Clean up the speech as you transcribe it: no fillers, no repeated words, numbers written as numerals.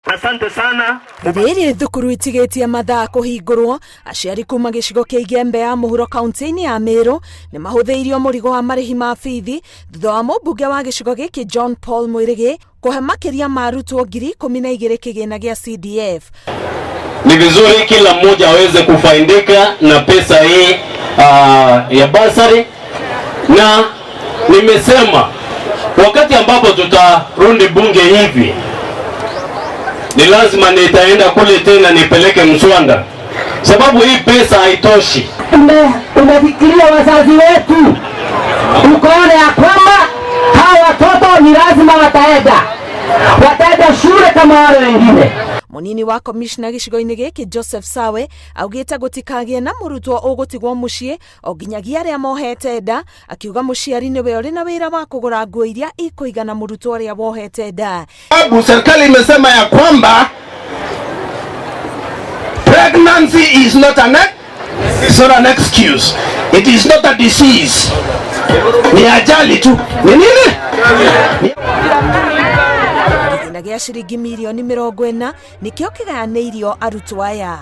Asante sana. Rĩrĩ thukuru itigĩtie mathaa kũhingũrwo, aciari kuma gĩcigo kĩa Igembe ya mũhuro kaunti-inĩ ya Meru nĩ mahũthĩirio mũrigo wa marĩhi ma bithi thutha wa mũmbunge wa gĩcigo gĩkĩ John Paul Mwirigi kũhe makĩria ma arutwo 12,000 kĩgĩna gĩa CDF. Ni vizuri kila mmoja aweze kufaidika na pesa hii ya basari, na nimesema wakati ambapo tutarudi bunge hivi ni lazima nitaenda kule tena nipeleke mswanda, sababu hii pesa haitoshi. Umefikiria wazazi wetu, ukaona ya kwamba hawa watoto ni lazima wataenda shule kama wale wengine. Munini wa komishna gĩcigo-inĩ gĩkĩ Joseph Sawe augĩte gũtikagĩe na mũrutwo ũgũtigwo mũciĩ o nginyagia arĩa mohete nda, akiuga mũciari nĩwe ũrĩ na wĩra wa kũgũra nguo iria ikũigana mũrutwo ũrĩa wohete nda. Sababu serikali imesema ya kwamba pregnancy is not an it's not an excuse. It is not a disease. Ni ajali tu. Ni nini? Kĩgĩna gĩa ciringi mirioni 40 nĩkĩo kĩgayanĩirio arutwo aya.